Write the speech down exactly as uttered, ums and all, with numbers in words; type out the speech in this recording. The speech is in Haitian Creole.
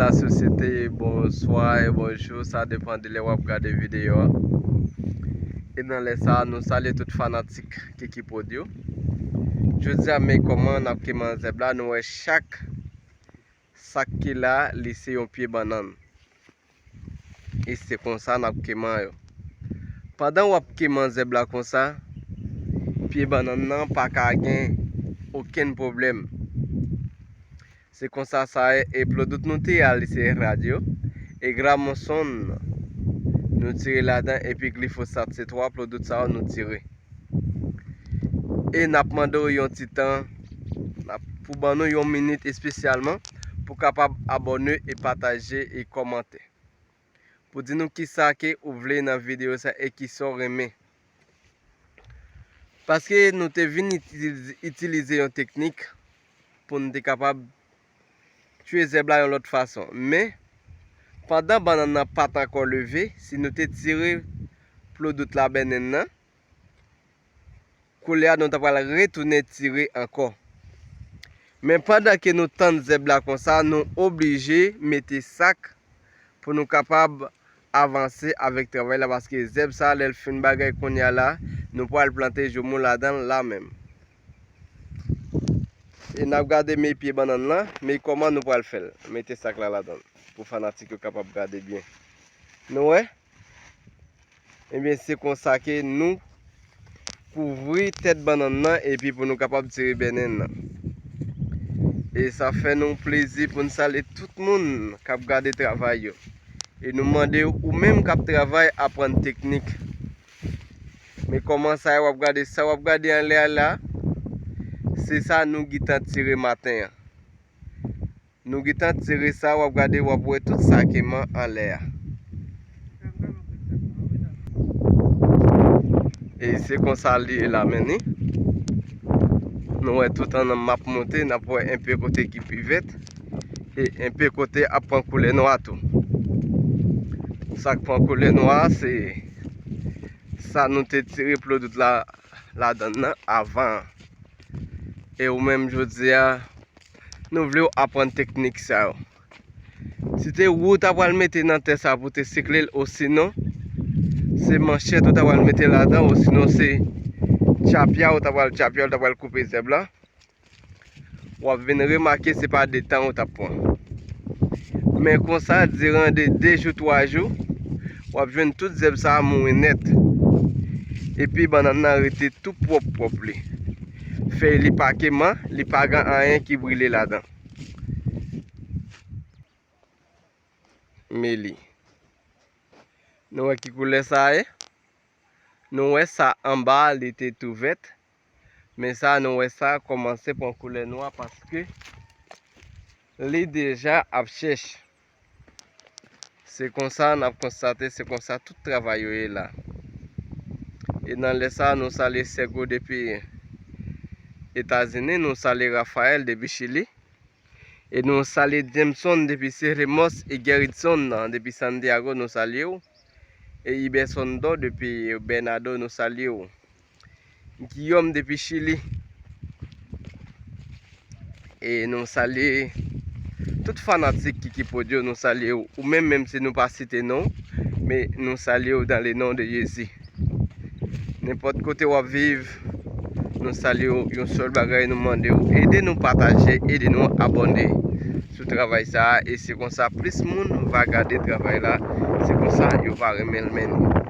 Lasosyete, bonswa e bonjou, sa depann de lè w ap gade videyo a. E nan lè sa a, nou salye tout fanatik Kiki Prod yo. Jodi a, men kòman n ap kenbe zèb la, nou wè chak sak ki la, li se yon pye bannann. E se konsa n ap kenbe yo. Pandan w ap kenbe zèb la konsa, pye bannann nan pa ka gen okenn pwoblèm. Se konsa sa ye, e plodout nou te al se rad yo, e gramosonn nou tire ladan, epi glifosat, se twa plodout sa yo nou tire. E n ap mande w yon ti tan, n ap, pou ban nou yon minit espesyalman, pou kapab abòne e pataje e kòmante. Pou di nou kisa ke ou vle nan videyo sa e kisa w renmen. Paske nou te vin itilize, itilize yon teknik pou n te kapab tiye zèb la yon lòt fason. Men, pandan bannann nan pa t ankò leve, si nou te tire plodout la bannann nan, koulye a nou ta pral retounen tire ankò. Men pandan ke nou tann zèb la konsa, nou oblije mete sak pou nou kapab avanse avèk travay la, paske zèb sa, lè l fin bagay kounye a la, nou pral plante joumou ladan l la menm. E n ap gade men pye bannann lan, men kòman nou pral fè l. Mete sak la ladan l, pou fanatik yo kapab gade byen. Nou wè? Ebyen, se konsa ke nou kouvri tèt bannann nan, epi pou nou kapab tire bannann nan. E sa fè nou plezi pou n salye tout moun k ap gade travay yo. E nou mande w, ou menm k ap travay, aprann teknik. Men kòman sa ye, w ap gade sa w ap gade anlè a la, se sa nou gentan tire maten an. Nou gentan tire sa, w ap gade, w ap wè tout sa ki man anlè a. E se konsa li ye la, men ni. Nou wè tout an m ap monte, n ap wè enpe kote ki pi vèt, e enpe kote ap pran koulè nwa tou. Sa k pran koulè nwa, se sa nou te tire plodout la, ladan l nan avan. E ou menm jodi a, nou vle w aprann teknik sa yo. Si te wou w ta pral mete nan tè sa pou te sikle l, osinon, se manchèt ou ta pral mete ladan, osinon se tchapya ou ta pral tchapya, ou ta pral koupe zèb la, w ap vin remake se pa de tan ou t ap pran. Men konsa, diran de de jou, twa jou, w ap jwenn tout zèb sa a mouri nèt. Epi bannann nan rete tou pwòp pwòp li. Fèy li pa kenbe, li pa gen anyen ki brile ladan. Men li. Nou wè ki koulè sa ye? Nou wè sa anba a, li te tou vèt. Men sa, nou wè sa kòmanse pran koulè nwa paske li deja ap chèch. Se konsa n ap konstate, se konsa tout travay yo ye la. E nan lè sa, nou salye Sègo depi Etazini, nou salye Rafael depi Chili. E nou salye Jameson depi Seremos e Gerritson depi Santiago, nou salye w. E Iberson Dò depi Bernardo, nou salye w. Guillaume depi Chili. E nou salye tout fanatik Kiki Prod yo, nou salye w. Ou menm, menm si nou pa site non, men nou salye w dans le nom de Jésus. Nenpòt kote w ap viv, nou salye w. Yon sèl bagay nou mande w, ede nou pataje, ede nou abòne sou travay sa a. E se konsa plis moun va gade travay la, se konsa yo va renmen l menm.